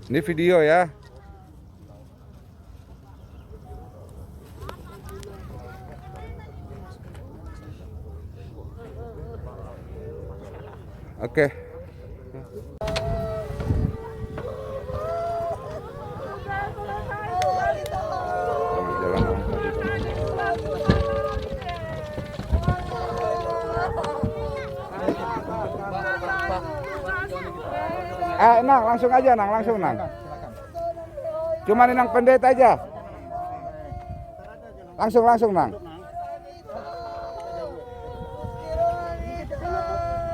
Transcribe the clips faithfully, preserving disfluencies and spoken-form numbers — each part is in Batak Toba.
Ini video ya. Oke. Eh, Nang, langsung aja, Nang, langsung, Nang. Cuma ni Nang pendeta aja. Langsung, langsung, Nang.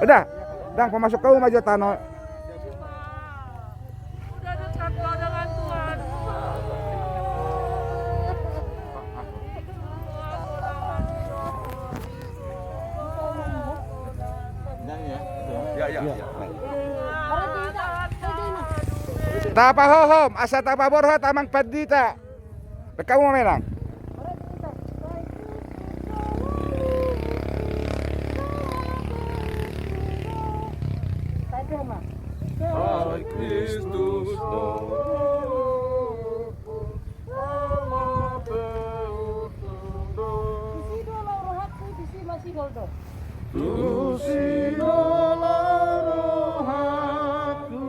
Udah, Nang, pamasuk hamu ma jo tano. Udah dekat kau dengan Tuhan. Ya, ya, ya. Tapahohom, asa tapaborhat amang pandita. Pekka mu menang. Hai Kristus. Tusi do laho rohangku, tusi ma sihol do. Tusi do laho rohangku,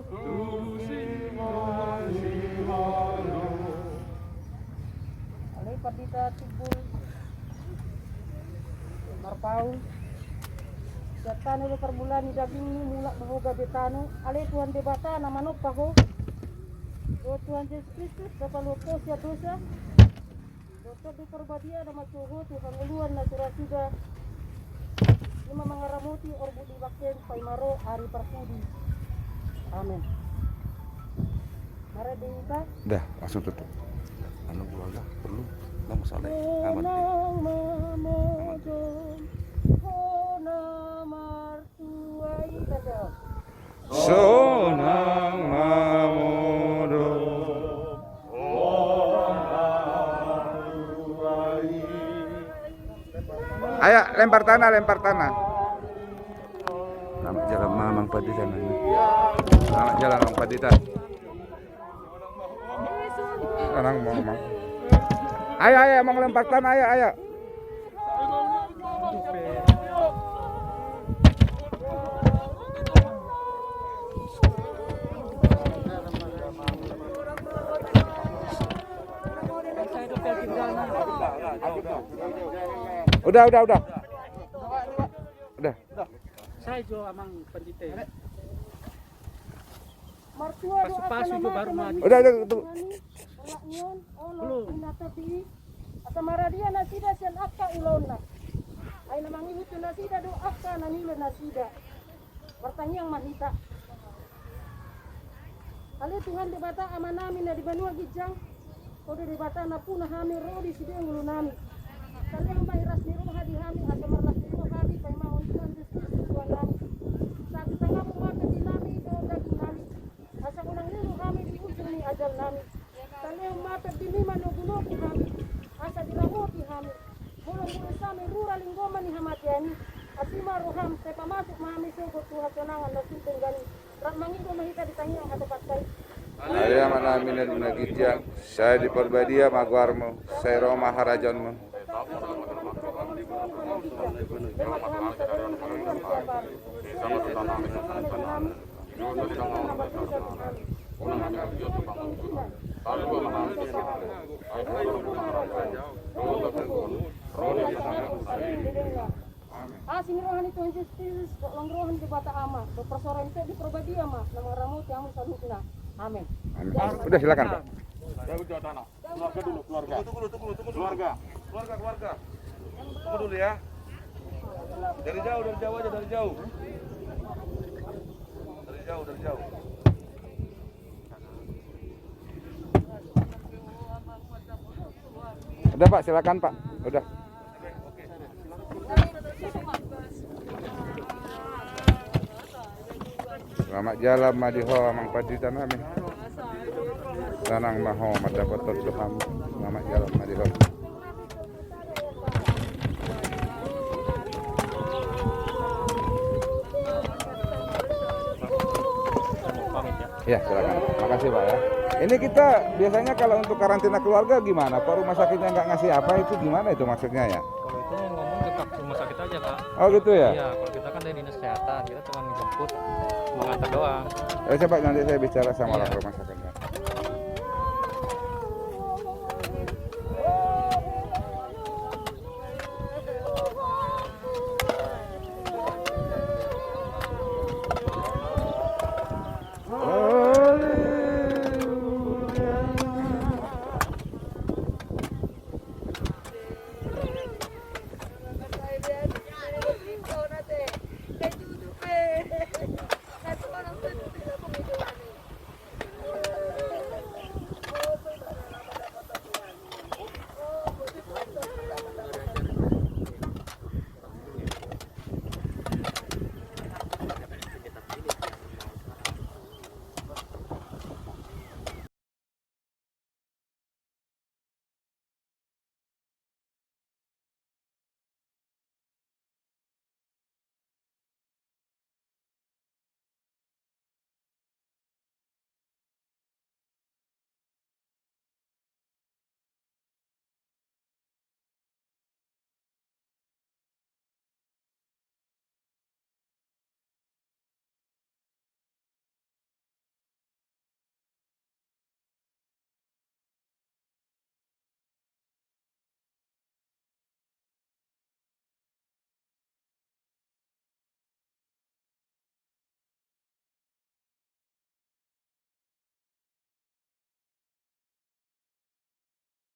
tusi ma sihol do. Ale Pandita Timbul Marpaung, sian tano do parmulaan ni dagingmu, mulak ma ho gabe tano. Ale Tuhan Debata na manompa ho, dohot Tuhan Jesus Kristus na paluahon ho sian dosa, dohot Tondi Parbadia na manjou ho tu hangoluan na so ra suda, i ma mangaramoti orbuk ni bangkem paima ro ari parpudi. Amen. Marende hita. Dah, langsung tutup. Anu keluarga perlu, nang masalah. Sonang mamodom, ho na mar- Sonang mamodom. Ayo, lempar tanah, lempar tanah. Selamat jalan, Amang Pandita. Selamat jalan, Amang Pandita. Ayo, ayo, mau lempar tanah, ayo, ayo. Udah, udah, udah. Udah. Sai jo Amang Pandita. Martua do angka na mate. Udah, udah, tunggu. Asa maradia nasida sian angka ulaonna. Ai na mangihut tu nasida do angka na niula nasida. Martangiang ma hita. Ale Tuhan Debata Amanami na di banua ginjang, Ho do Debata nampuna hami ro di sude ngolunami. Salehon ma hiras ni roha di hami asa marlas ni roha hami paimahon Tuhan Jesus Kristus Tuhannami. Sai tangiangmu ma tondinami dohot dagingnami, asa unang lelu hami di ujung ni ajalnami. Salehon ma tondimi manogunogu hami asa diramoti hami. Molo murus hami rura linggoman ni hamatean i, asi ma roham, sai pamasuk ma hami sogot tu hasonangan na sun denggan i. Rap mangido ma hita di tangiang hatopanta i. Ale Amanami na di banua ginjang, sai diparbadia ma goarmu, sai ro ma harajaonmu. Asi ni roha ni Tuhan Jesus Kristus, dohot roha ni Debata Ama, dohot parsaoran ni Tondi Parbadia ma na mangaramoti hamu saluhutna. Amen. Amin. Udah, silakan, Pak. Keluarga dulu, keluarga. Tunggu, tunggu, tunggu, tunggu. Keluarga. Keluarga, keluarga. Tunggu dulu ya. Dari jauh, dari jauh aja, dari jauh. Dari jauh, dari jauh. Udah, Pak, silakan, Pak. Udah. Selamat jalan ma di ho, Amang Pandita nami. Sanang ma ho mandapothon roham. Selamat jalan ma di ho. Ya, silakan. Makasih, Pak, ya. Ini kita biasanya kalau untuk karantina keluarga gimana, Pak? Rumah sakitnya nggak ngasih apa, itu gimana itu maksudnya, ya? Kalau itu ngomong ke pak rumah sakit aja, Pak. Oh, gitu, ya? Iya, kalau kita kan dari dinas kesehatan, kita cuma menjemput, mengantar doang. Eh, coba nanti saya bicara sama Iya. orang rumah sakitnya.